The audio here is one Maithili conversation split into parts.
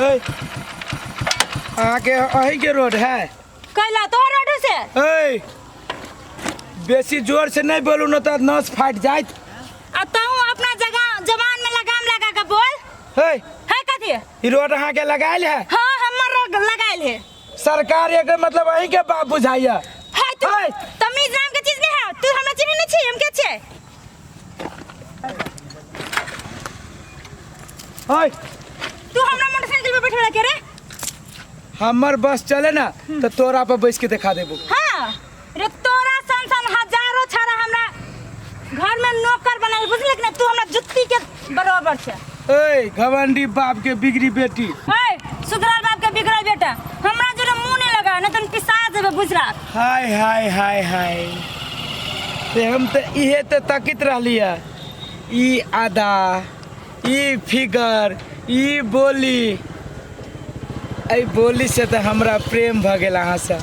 ए, अहाँके अहीँके रोड है? कैला तोहर रोड से? ए, बेसी जोर से नहीं बोलू न तऽ नस फाटि जायत। आ तू अपना जगह जबान में लगाम लगा के बोल। हे। है कथी? ई रोड अहाँके लगायल है? हाँ, हमर रोड लगायल है। सरकार एकर मतलब अहीँके बाप बुझाइया। है तू है। तमीज नाम के चीज नहीं है। तू हमरा चिन्है नहीं छी, हम के छियै? है। तू हमरा मोटरसाइकिल पे बैठे के रे? हमर बस चले ना तो तोरा पर बैस के देखा देबो। हाँ रे, तोरा सन सन हजारों छाड़ा हमरा घर में नौकर बनाई, बुझलिक ना? तू हमरा जुत्ती के बराबर छे। ए घमंडी बाप के बिगड़ी बेटी। ए सुधरल बाप के बिगड़ल बेटा, हमरा जोरे मुंह नहीं लगा, नहीं तो पिसा जेबे, बुझला? हाय हाय हाय हाय, ते हम तो इहे ते तकित रहली है। ई आदा, ई फिगर, ई बोली, एहि बोली से तऽ हमरा प्रेम भऽ गेल अहाँसँ।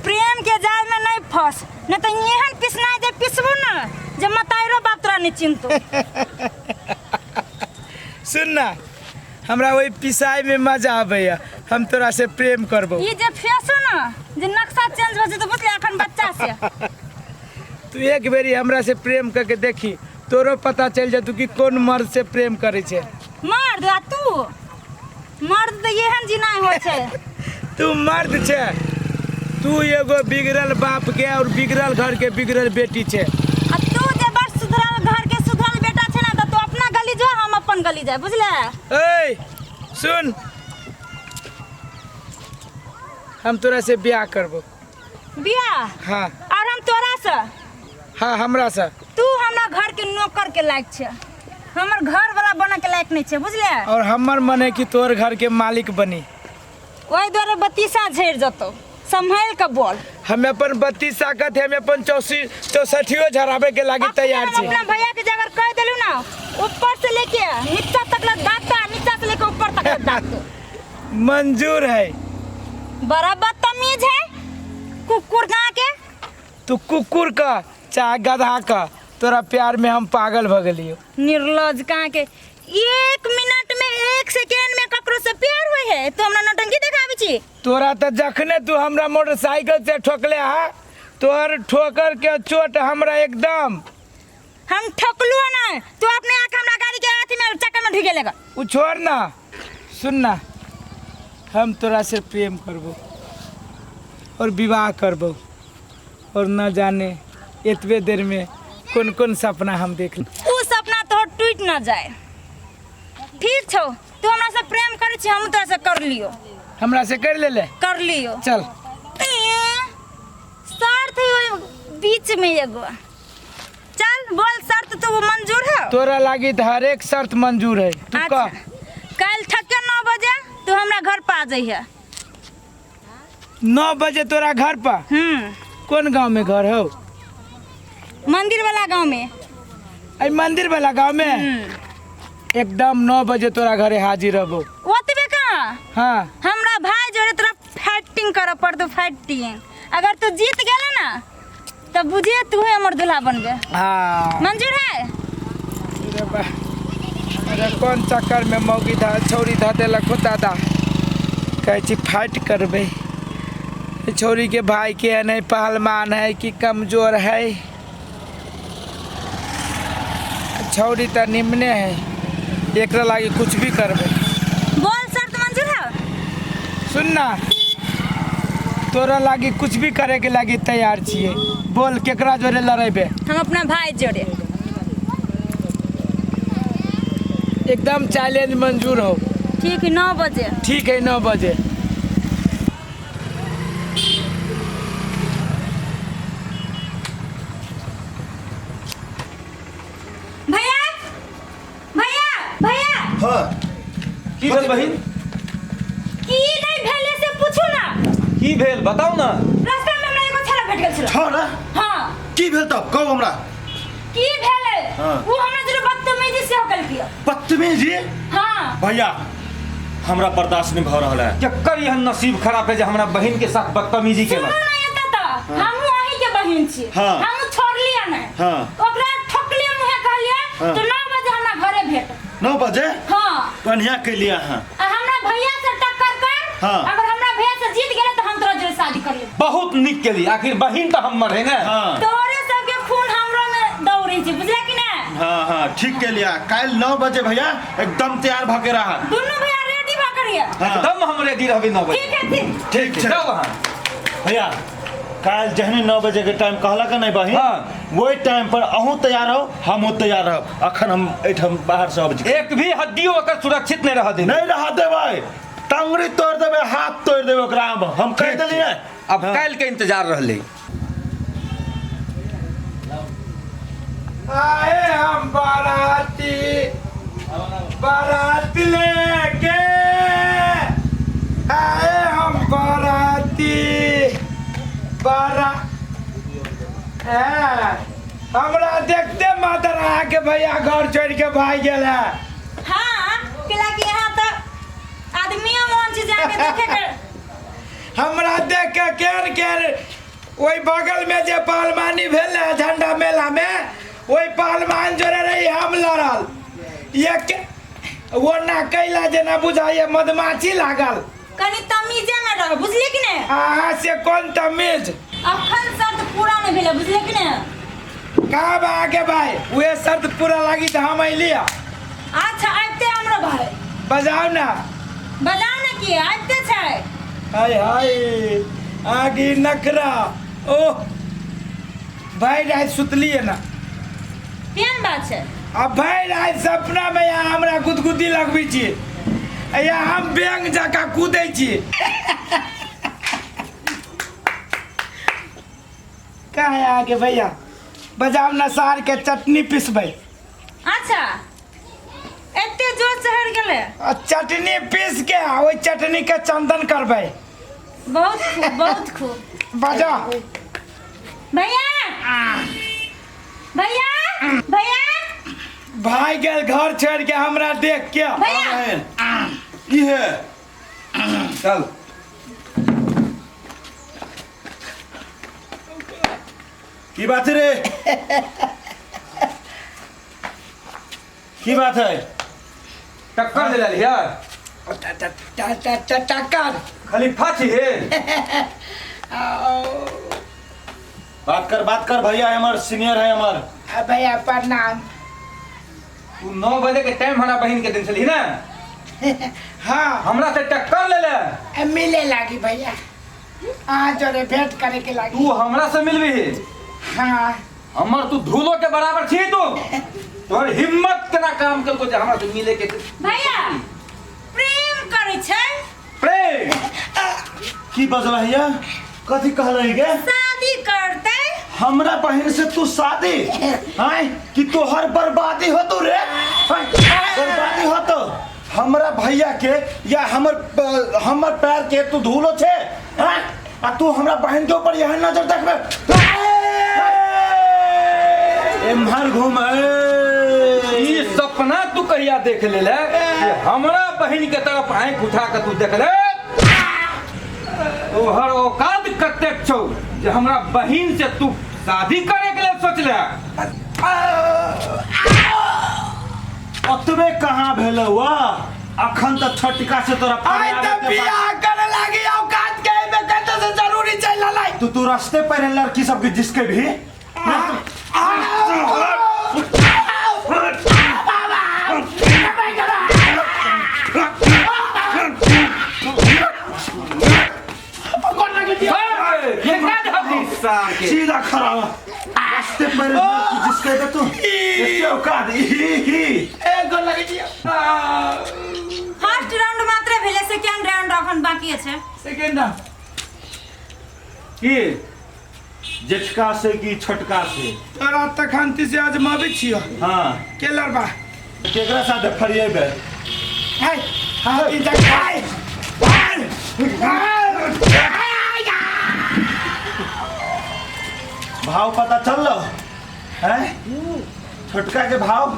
प्रेम के जाल में नहीं फंस, नहीं तो एहन पिसना जे पिसबो ना जे मताइरो बाप तोरा नहीं चिन्हतो। सुन ना, हमरा ओहि पिसाई में मजा आबैया। हम तोरा से प्रेम करबो। ई जे फेसो ना जे नक्शा चेंज हो जेतो, बुझले? अखन बच्चा से तू एक बेरी हमरा से प्रेम करके देखी, तोरो पता चलि जेतौ कि कोन मर्द से प्रेम करै छै। मर्द आ तू मर्द तऽ एहन जिनाइ होइ छै। तू मर्द छै? तू एगो बिगड़ल बाप के और बिगड़ल घर के बिगड़ल बेटी छै। आ तू जे बड़ सुधरल घर के सुधरल बेटा छै ना, तऽ तू अपना गली जो, हम अपन गली जाय, बुझले? ए सुन, हम तोरा से ब्याह करबो। बियाह? हाँ। और हम तोरा से? हाँ, हमरा से। तू हमरा घर के नौकर के लायक छै, हमर घर वाला बने के लायक नहीं छै, बुझले? और हमर मन है कि तोर घर के मालिक बनी। ओहि दुआरे बत्तीसा झड़ि जतौ, सम्हाल के बोल। हम अपन 32 ताकत है, हम अपन चौसी चौसठियो झराबे के लागी तैयार हम छी। अपना भैया के जगह कह देलू ना, ऊपर से लेके नीचा तक लग दाता, नीचा से लेके ऊपर तक लग दाता। मंजूर है। बड़ा बदतमीज है कुकुर ना के। तू कुकुर का चाहे गधा का, तोरा प्यार में हम पागल भ गेलियो। निर्लज कहाँ के, एक मिनट में एक सेकेंड में ककरो से प्यार होय है? तू हमरा नौटंकी देखाबै छी? तोरा तऽ जखने तू हमरा मोटरसाइकिल से ठोकले हा, तोहर ठोकर के चोट हमरा एकदम हम ठोकलू ना, तू अपने आँख हमरा गाड़ी के अथी में चक्कर में ढुके लेगा। उ छोड़ ना, सुन ना, हम तोरा से प्रेम करबो और विवाह करबो और न जाने एतबे देर में कौन कौन सपना हम देख ली। उ सपना तोहर टूट ना जाए। ठीक छौ, तू हमरा से प्रेम करै छी, हम तोरा से कर लियो। हमरा से कर ले ले। कर लियो। चल। ए, शर्त है ओइ बीच में एगो। चल बोल, शर्त तो वो मंजूर है? तोरा लागी तऽ हरेक शर्त मंजूर है, तू अच्छा। कह। कल ठके 9 बजे तू हमरा घर पर आ जइहे। 9 बजे तोरा घर पर? हम्म। कौन गांव में घर हो? मंदिर वाला गांव में। अरे मंदिर वाला गांव में? हम्म। एकदम 9 बजे तोरा घरे हाजिर रहबो। ओतबे कहाँ? हाँ। हमरा भाई जोड़े तोरा फाइटिंग करे पड़तो, फाइटिंग। अगर तू जीत गेले ना तब बुझिए तू ही हमर दूल्हा बनबे। हाँ। मंजूर है? अरे बा, अरे कौन चक्कर में मौगी धा छौरी धा देलक हो दादा, कहै छी फाइट करबै। ई छौरी के भाई के नहीं पहलवान है कि कमजोर है? छौरी तऽ निमने है, एकरा लागी कुछ भी करबै। बोल, शर्त मंजूर है? सुन ना, तोरा लागी कुछ भी करे के लागी तैयार छियै। बोल, केकरा जोरे लड़ेबे? हम अपना भाई जोड़े। एकदम चैलेंज मंजूर हो। ठीक है, 9 बजे। ठीक है, 9 बजे। भैया, भैया, भैया। हाँ, की भेल बहिन? की नहीं भेले से पूछू ना। की भेल बताउ ना। रास्ता में हमरा एगो छड़ा भेट गेल छल। छौड़ा? हाँ। की भेल तब कहू हमरा। की भेले? हाँ। वो हमरा जरे बदतमीजी से कलकी। बदतमीजी? हाँ। भैया हमरा बर्दाश्त नहीं भ रहल है। केकर एहन नसीब खराब है जे हमरा बहिन के साथ बदतमीजी सुनू केलक? ना एतऽ तऽ हमहूँ अहीं के बहिन छी। हाँ। हमहूँ छोड़लियै नहि। हाँ। ओकरा ठोकलियै मुँहे, कहलियै हाँ। तो 9 बजे हमरा घरे भेट। 9 बजे? हाँ। बढ़िया कैलियै अहाँ। आ हमरा हाँ। अगर हमरा भैया से जीत गेले तो हम तोरा जोरे शादी कर लेब। बहुत नीक केली, आखिर बहिन तऽ हमर है ने। हाँ। तोरे सबके खून हमरो में दौड़ै छै, बुझला कि ना? हाँ हाँ ठीक के लिया, काल्हि 9 बजे भैया एकदम तैयार भऽ के रहा। दुनू भैया रेडी भऽ करिए। हाँ। एकदम हम रेडी रहबै 9 बजे। ठीक है, ठीक। ठीक छै। जाउ अहाँ। भैया काल्हि जहने 9 बजे के टाइम कहलक नहीं बहिन, हाँ। वही टाइम पर अहूँ तैयार रहो, हमहूँ तैयार रहब। अखन हम एहिठाम बाहर से अबै छी। एक भी हड्डियो ओकर सुरक्षित नहीं रह देबै। नहीं रह देबै, टंगरी तोड़ देबै, हाथ तोड़ देबै ओकरा, हम कहि देलियै। अब काल्हि के इंतजार रहलै। आए हम बाराती, बारात लेके आए हम बाराती, बारा हमरा देखते मातर अहाँके भैया घर छोड़ के भाग गेल है। हाँ, केला कि यहाँ तो आदमियों मन छै जाके देखे के। हमरा देख के केर केर ओहि बगल में जे पहलवानी भेल है झंडा मेला में, ओहि पहलवान जोड़े रही हम लड़ल, एक वो ना कैला जेना बुझाइए मधुमाछी लागल। कनी तमीजे में रह, बुझलिए कि नहीं? अहाँ से कोन तमीज? अखन शर्त पूरा नहीं भेलै, बुझलिए कि नहीं? कहाँ बा आगे भाई, उहे शर्त पूरा लागी तो हम अइली। अच्छा आबिते हमरो भाई। बजाओ ना। बजाओ ना की आबिते छै। हाय हाय आगी नखरा, ओह भाई रात सुतलिए ना। केहन बात छै? आ भाई रात सपना में यहाँ हमरा गुदगुदी लगबै छी, यहाँ हम बैंक जकाँ कूदै छी। कहाँ है आगे भैया? बजाओ ना सार के चटनी पिसबै। अच्छा एते जोर चढ़ गेलै। आ चटनी पीस के आ ओहि चटनी के चंदन करबै। बहुत खूब, बहुत खूब। बजा। भैया भैया भैया भाई गेल घर छोड़ के हमरा देख के। भैया की है? चल की बात है रे? की बात है? टक्कर दे डाली यार। टक्कर खाली फाची है। बात कर, बात कर भैया, हमार सीनियर है हमार। भैया प्रणाम। तू 9 बजे के टाइम हमरा बहिन के दिन छली ना? हाँ। हमरा से टक्कर ले ले। मिले लागी भैया, आ जोरे भेंट करे के लागी। तू हमरा से मिलबी? हाँ। हमर तू धूलो के बराबर छी तू। तोहर हिम्मत केना काम कलको जे हमरा से मिले के? भैया प्रेम करै छै। प्रेम की बजला भैया? कथी कहलै गे? शादी करतै। हमरा बहिन से तू शादी? आय कि तोहर बर्बादी होतो रे? बर्बादी होतो हमरा भैया के या हमर हमर पैर के तू धूलो छे? आ तू हमरा बहिन के ऊपर यह नजर देखबे? एम्हर घूम। ई सपना तू कहिया देख ले कि हमरा बहिन के तरफ आंख उठा के तू देख ले? तोहर औकात कतेक छौ जे हमरा बहिन से तू शादी करे के लिए सोच ले? ओतबे कहाँ भेलौ वाह, अखन त छोटका से तोरा आइ त बियाह करे लागी औकात के एमे कते से जरूरी छै ललाई। तू तू रास्ते पर है लड़की सबके जिसके भी। सीधा खड़ा हो रास्ते पर लड़की जिसके भी तू एते औकात ही ही एगो लगे छी। फर्स्ट राउंड मात्र भेलै, सेकेंड राउंड अखन बाकी छै। सेकेंड राउंड की जेठका से की छोटका से? तोरा तखन से अजमाबै छियो। हाँ। के लड़बा? केकरा साथे फरिएबे? हाय हाथी जकाय। भाव पता चल लो हैं? छोटका के भाव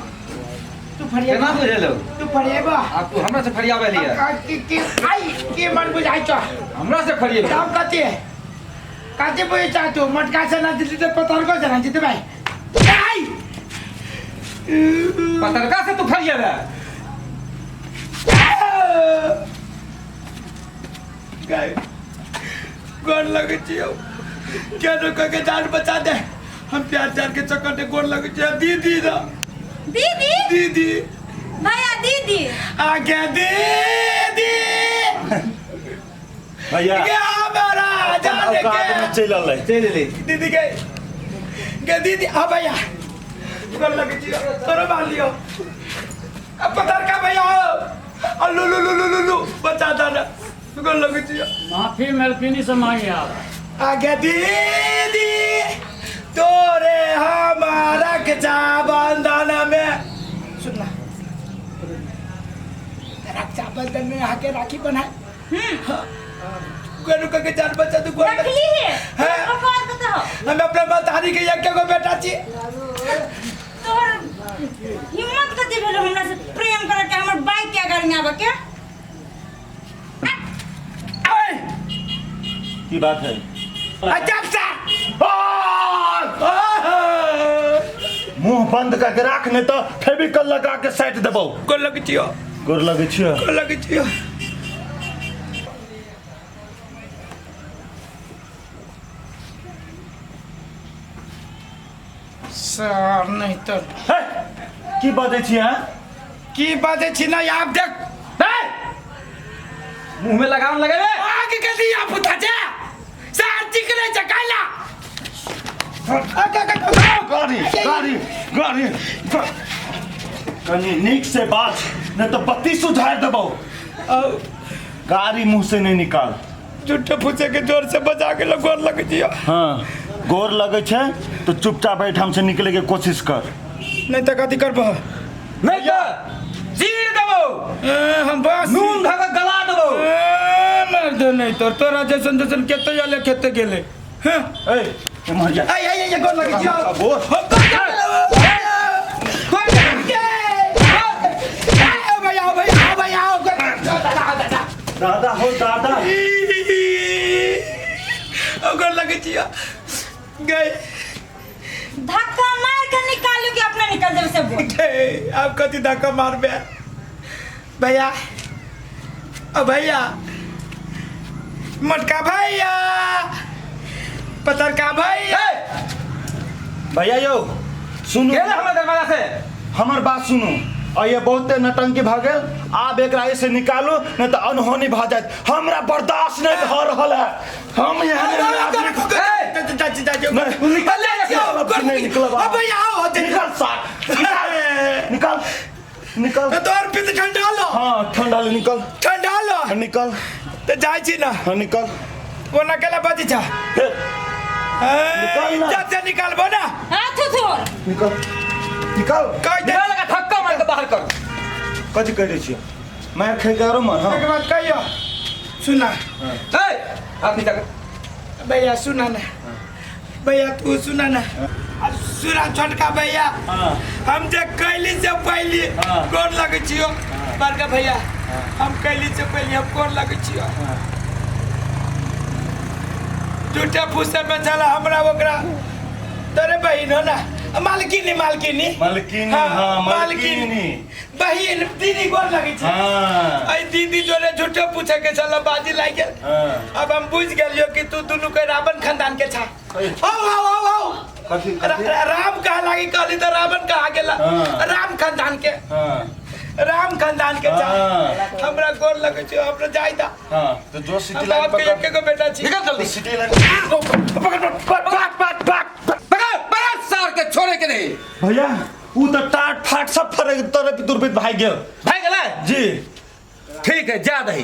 तू फरिएबा? केना बुझेलो? तू फरिएबा? आ तू हमरा से फरियाबे लिया? की आई की मन बुझाइ छ? हमरा से फरिएबे? दाम कति है? कति बुझै छ तू? मटका से ना जितते पतरको से ना जितबे। आई पतरका से तू फरिएबे? गए गोर लगे छियो क्या रुक के जान बचा दे हम प्यार प्यार के चक्कर में गोर लगे छियो दीदी ना दीदी दीदी भैया दीदी आगे दीदी भैया के हमारा जान औकात में के चलि अलै चलि एलै दीदी के के दीदी आ भैया गोर लगे छियो तोरो मान लियो अब पता का भैया हो लू लू लू लू लू लू बचा दाना गोर लगे छियो माफी मेलकिनी से मांगी आप आगे दीदी तोरे हमारा रक्षा बंधन में सुनना रक्षा बंधन में आके राखी बनाए गोरू के जान बचा तू गोर लग- रखली है हाँ। औकात कतऽ हो हम अपना महतारी के एक गो बेटा छी तोहर हिम्मत कते भेलो हमरा से प्रेम करे के हमर बाइक के गाड़ी में आबे के ओए की बात है अजब सा मुंह बंद करके राख नहीं तो फेविकल लगा के साइट देबौ गोर लग छियो गोर लगै छियो गोर लग छियो सर नहीं तो हे, की बजै छी हैं की बाजे छी ना आप देख हे! मुंह में लगाम लगेबे आग के दिया पुता जा सर चिकने चकाला गाड़ी गाड़ी गाड़ी कनी नीक से बाज नहीं तो बत्ती सुझाड़ देबौ गाड़ी मुंह से नहीं निकाल झूठे फूसे के जोर से बजा के लोग गोर लग जियो हाँ गोर लगे छै तो चुपचाप एहिठाम से निकले के कोशिश कर नहीं तो कथी करबो नहीं तो चीर देबो हम बस नून धऽ के गला देबो मर दे नहीं तो तोरा जैसन जैसन केते आले केते गेले हाँ ए एम्हर जा आई आई आई गोर लग जियो बोल। हम तो गोर लग के आओ भैया आओ भैया आओ भैया आओ दादा दादा हो दादा गोर लग जियो गए धक्का मार के निकालू कि अपना निकल जाবে से बोल गए आप कथी धक्का मारबे भैया ओ भैया मोटका भैया पतरका भैया भैया यौ सुनू गेल हमर दरवाजा से हमर बात सुनू आ ये बहुते नटंकी भऽ गेल आब एकरा एहिसँ निकालू नहीं तऽ अनहोनी भऽ जायत हमरा बर्दाश्त नहीं भऽ रहल है हम एहन एहन आदमी नहीं, निकल जा निकलब, नहीं निकलब आब। निकल सार निकल निकल तोहर पित ठंडा लो हाँ ठंडा ले निकल ठंडा लो हाँ, निकल तो जाइ छी ना हाँ निकल कोना केला बची छा फिर निकल ना। इज्जत से निकालबो ना हाथ थोर निकल निकल कह दे निकल लगा धक्का मार के बाहर कर कथी कह दै छियै मारि खाइ के आरो मन हाँ एक बात कहियो सुना ए हाथ नीचा कर भैया सुना ना भैया तू सुना ना आ सुना छोटका भैया हाँ। हम जे कैली से पहली हाँ। गोर लगै छियो बड़का भैया हम कैली से पहली हम गोर लगै छियो झूठे फूसे में चला हमरा ओकरा तोरे बहिन हो ना मालकिनी मालकिनी मालकिनी, हाँ, मालकिनी। बहिन दीदी गोर लगै छै हाँ आई दीदी जोरे झूठे पूछे के चल बाजी लागि गेल हाँ। अब हम बुझ गेलियो कि तू दुनू के रावण खानदान के छा अय। आओ आओ आओ आओ कथी कथी राम कहा लागी कहली तो रावण कहा गेला हाँ। राम खानदान के हाँ राम खानदान के छा हाँ। हमरा गोर लगै छै हमरा जाय दा हाँ तो जो हम सिटी लाइन बाप के पकड़ एक गो बेटा छी निकल जल्दी सिटी लाइन पकड़ पकड़ पकड़ पकड़ पकड़ सार के छोड़े के नहीं भैया ऊ तो टाट फाट सब फरक तरफ दुर्बित भाग गेल भाग गेलै जी ठीक है जा दही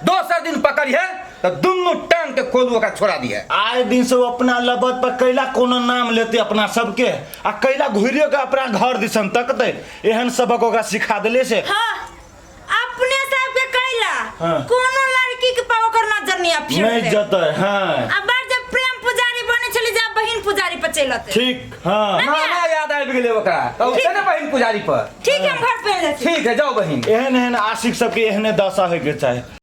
दोसर दिन पकड़िहे तो दुनू टांग के खोलू ओकरा छोड़ा दिहे आए दिन से वो अपना लबत पर कैला कोनो नाम लेते अपना सबके आ कैला घुरियो के अपना घर दिसन तकते एहन सबक ओकरा सिखा देले से हाँ अपने साहब के कैला हाँ। कोनो लड़की के पाव ओकर नजर नहीं आ फिर नहीं जते हाँ अब बार जब प्रेम पुजारी बने छली जा बहिन पुजारी पर चलते ठीक हाँ ना ना याद आबि गेलै ओकरा तऽ उठे ने बहिन पुजारी पर ठीक है हम घर पे जाए ठीक है जाओ बहिन एहन एहन आशिक सबके एहने दशा होइके चाही।